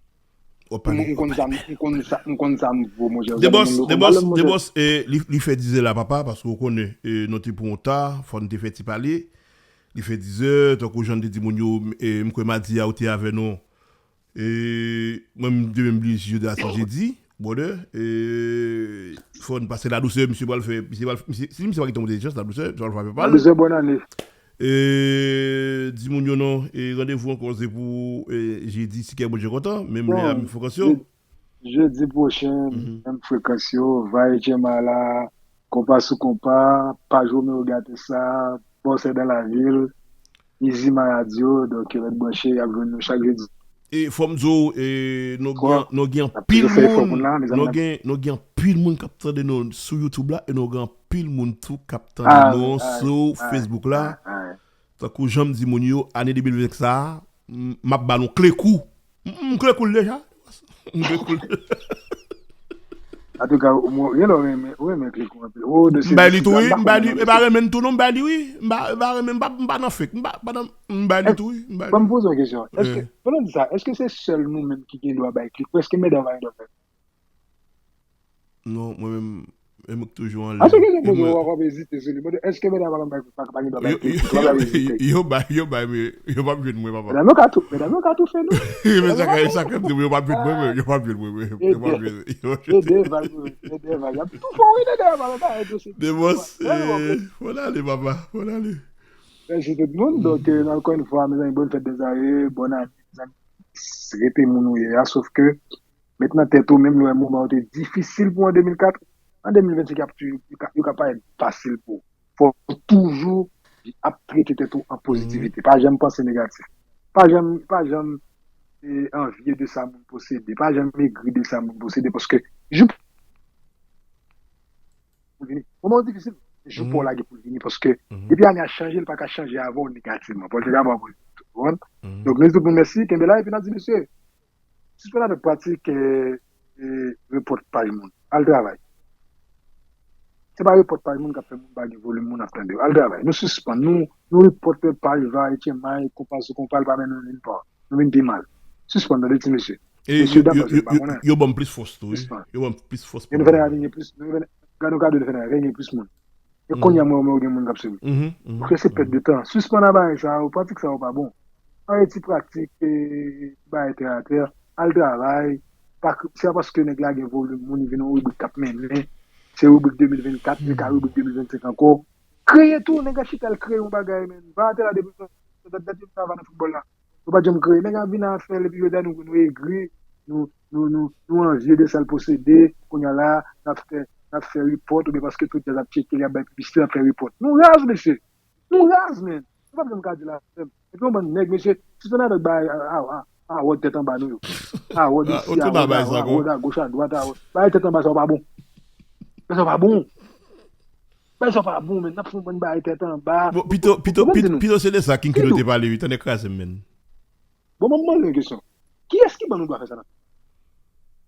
M konn sa, m konn sa, m konn sa m vo, monchè. Debòs, Debòs, Debòs, e, li, li fè dizè la, papa, paske w konnen, e, nou te pran yon ta, fò n te fè ti pale. Li fè dizè, tankou jan n te di moun yo, e, m kwè madi a, ou te avè nou. E, mwen, m te menm bliye si jodi a, se jedi, brother. E, fò n pase la dousè, misye pral fè, misye pral, misye, si misye pa kite yon ti chans, la dousè, misye pral frape pa l. La dousè, bòn ane. E, di moun yo non, e, randevou ankò, se pou, e, jedi, si kè Bondye kontan, menm lè a, menm frekans yo. Jedi pwochen, menm frekans yo, Vaye Tchema la, Konpa sou Konpa, paj Romeo Gate sa, Bòsè dan lavil, Izi Maradyo, donk, rèt branche, y ap jwenn nou chak jedi. E fò m di w, e, nou gen, nou gen anpil moun, nou gen, nou gen anpil moun k ap tande nou sou YouTube la, e nou gen anpil moun tou k ap tande nou sou Facebook la. Tankou jan m di moun yo, ane de mil vennsenk sa a, m, m ap ba nou kle kou. M, m kle kou l deja. M kle kou l. Antouka, ou gen lè w renmen, ou renmen kle kou anpil. M bay li tou, wi. M bay li, e pa renmen l tou, non, m bay li, wi. M pa, e pa renmen, m pa, m pa nan fake. M pa, pa nan, m bay li tou, wi. M bay li. Ban m poze yon kesyon. Èske, pandan w di sa, èske se sèl nou menm ki gen dwa bay kle kou? Èske medam pa gen dwa fè l? Non, mwen menm, e mwen k toujou anlè. Aske gen moun yo w ap ezite sou li. Mwen di, èske medam pa, pa, pa, pa gen dwa bay kle kou? Yo bay, yo bay, men yo p ap jwenn mwen, papa. Medam yo ka tou, medam yo ka toufe nou. Men sa k, sa k ap di, yo p ap jwenn mwen, men yo p ap jwenn mwen, men yo p ap jwenn mwen. E de vag, e de vag. Y ap toufe w, wi, de vag, pa, pa, pa, Demos, fò n ale, papa, fò n ale. Mèsi tout moun. Donk, e, ankò yon fwa, mezanmi, bòn fèt dè Zare, bòn ane, mezanmi. Rete moun ou ye a, sof ke met nan tèt ou, menm lè moman yo te difisil pou w an de mil kat, an de mil vennsenk, y ap toujou, yo ka, yo ka parèt fasil pou w. Fò w toujou ap trete tèt ou an pozitivite. Pa janm panse negatif. Pa janm, pa janm, e, anvye de sa moun posede. Pa janm egri de sa moun posede, paske jou pou l vini. Moman yo difisil, men jou pa w la gen pou l vini, paske depi ane a chanje, li pa ka chanje avè w negativman. Fò l chanje avè w pozitif, ou konprann? Donk, nou di tout moun mèsi, kenbe la, epi n ap di, mesye, sispann avèk pratik, e, e, repòt paj moun. Al travay. Se pa repòt paj moun k ap fè moun pa gen volim moun ap tande yo. Al travay. Nou sispann. Nou, nou repòt paj Vaye Tchema, Konpa sou Konpa, l pa mennen nou nil pa. Nou vin pi mal. Sispann, tande, ti mesye. Mesye dam, yo, yo, yo, yo ban m plis fòs tou, wi. Yo ban m plis fòs pou nou. Fè nèg la vin gen plis, nou fè, gade yon kado, nou fè nèg la vin gen plis moun. E kounye a mwen, mwen gen moun k ap swiv. Paske se pèt de tan. Sispann ak bagay sa yo, pratik sa yo pa bon. Anrete ti pratik, e, ti bagay tè atè, al travay. Pa k-, se pa paske nèg la gen volim moun, li vin yon ribrik k ap mennen. Se ribrik de mil vennkat, li ka ribrik de mil vennsenk ankò. Kreye tou, nèg la chita, l kreye yon bagay, men. Vaye atè la depi dat, dat yo t ava nan foutbòl la. Nou pa t janm kreye. Nèg ap vin a fè l, epi jodi a nou, nou egri, nou, nou, nou, nou anvye de sa l posede. Kounye a la, n ap fè, n ap fè repòt, oubyen paske tout djaz ap tcheke, y ap bay piblisite, n ap fè repòt. Nou raz, mesye. Nou raz, men. Nou p ap janm ka di l a frè m. Epi yon bann nèg, mesye, sispann avèk bay, a, a, a, a, wòd tèt anba nou yo. A, wòd isi, a, wòd a, a, wòd a goch, a dwat, a, wòd. Bay tèt anba sa yo pa bon. Sa yo pa bon. Bay sa yo pa bon, men n ap fè yon bann bay tèt anba. Bon, pito, pito, pito, pito se de sa King Kino te pale, wi, tande kraze m, men. Bon, mwen mande yon kesyon. Kiyès ki ban nou dwa fè sa la?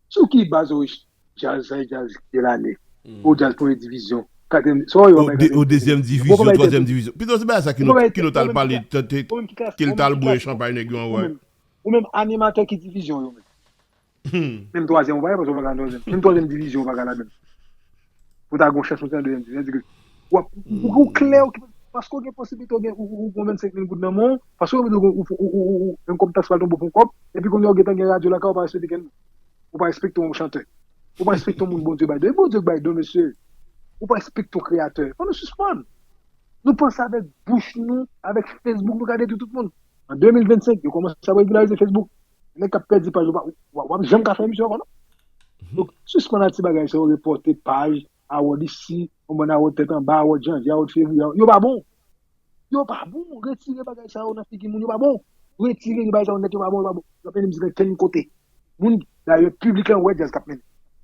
Sou ki baz ou rich djaz, sa e djaz de lane? Ou djaz premye divizyon, katriyèm, sa yo bay katriyèm divizyon. Ou dezyèm divizyon, twazyèm divizyon. Pito se bagay sa Kino, Kino t al pale, tante, ke l t al bwè chanpay nèg yo anwè. Ou menm animatè ki divizyon yo menm? Menm twazyèm ou pa ye, paske ou pa ka nan twazyèm. Menm twazyèm divizyon ou pa ka ladan. Pou ta gon chans pou ta nan dezyèm divizyon, di ke w ap, ou, ou klè, ou, paske ou gen posiblite, ou gen, ou, ou, ou gen vennsenk mil goud nan men w, paske ou, ou, ou, ou, ou, ou, menm kòb taks pa tonbe pou yon kòb, epi kounye a ou gentan gen radyo lakay ou, ou pa respekte kenn moun. Ou pa respekte yon chantè. Ou pa respekte yon moun Bondye bay don. E Bondye k bay don, mesye. Ou pa respekte yon kreyatè. Fò nou sispann. Nou panse avèk bouch nou, avèk Facebook, nou ka detwi tout moun. An de mil vennsenk, yo kòmanse ap regilarize Facebook. Nèg k ap pèdi paj yo, w ap janm ka fè emisyon ankò, non? Donk, sispann ak ti bagay sa yo, repòte paj, awòd isi, yon bann awòd tèt anba, awòd janvye, awòd fevriye, yo pa bon. Yo pa bon. Retire bagay sa yo nan figi moun, yo pa bon. Retire bagay sa yo nèt, yo pa bon, yo pa bon. Yo pa vin mizik nan kenn kote. Moun, dayè, piblik lan wè djaz k ap mennen.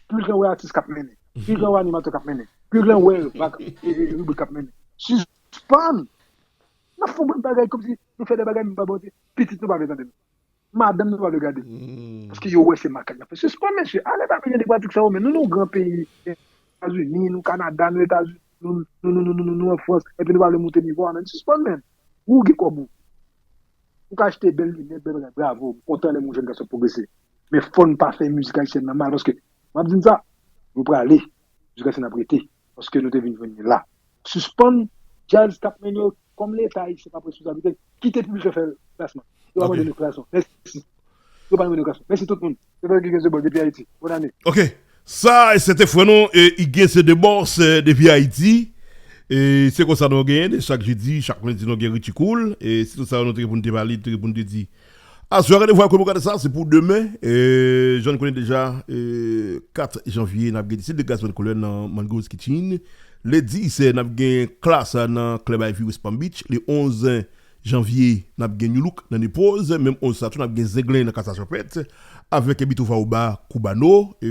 Piblik lan wè atis k ap mennen. Piblik lan wè animatè k ap mennen. Piblik lan wè vag, e, e, ribrik k ap mennen. Sispann! N ap fè yon bann bagay kòmsi nou fè de bagay, men pa bon, pitit nou pa vle tande nou. Madanm nou pa vle gade. Paske yo wè se makak n ap fè. Sispann, mesye. Ale pa mennen de pratik sa yo, men nou, nou gran peyi. Etazini, nou Kanada, nou Etazini, nou, nou, nou, nou, nou, nou, nou an Frans. Epi nou pa vle moute nivo a, men sispann, men. Ou gen kòb ou. Ou ka achte bèl linèt, bèl bagay. Bravo. M kontan lè m wè yon jèn gason ap pwogrese. Men fò n pa fè mizik ayisyèn nan mal, paske, m ap di n sa, nou prale. Jiskaske n ap rete. Paske nou te vin jwenn li la. Sispann djaz k ap mennen yo, kòm Leta ayisyen pa pran responsablite l, kite piblik lan fè klasman. Yo pa mande nou klasman. Mèsi. Yo pa mande nou klasman. Mèsi tout moun. Se Frè Hugues Debos depi Ayiti. Bòn ane. Ok. Sa, se te frè nou, e, Hugues Debos, e, depi Ayiti. E se konsa nou genyen, de chak jedi, chak lendi, nou gen Richie Cool. E se tout sa nou te gen pou nou te pale, te gen pou nou te di. Aswè, randevou ak nou pou gade sa, se pou demen. E, jan n konnen deja, e, kat janvye, n ap gen District de Gaz Van Cooler nan Mango's Kitchen. Le dis, n ap gen Klass nan Club Ivy West Palm Beach. Le onz janvye, n ap gen New Look nan Nepoz. Menm onz sa tou, n ap gen Zenglen nan Kasa Chanpèt. Avèk Bito Faouba, Koubano. E,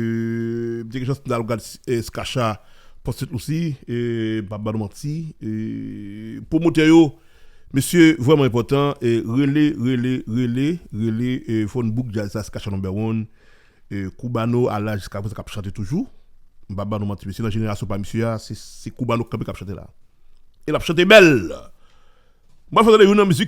m te gen chans m t al gad, e, Skacha, Post Saint Lucie. E, m p ap ba nou manti. E, pwomotè yo, mesye, vrèman enpòtan. E, rele, rele, rele, rele. E, fò n book djaz sa, Skacha number one. E, Koubano, ala jiska prezan k ap chante toujou. M p ap ba nou manti, mesye, nan jenerasyon pa misye a, se, se Koubano kanpe k ap chante la. E l ap chante bèl. Mwen fè tande youn nan mizik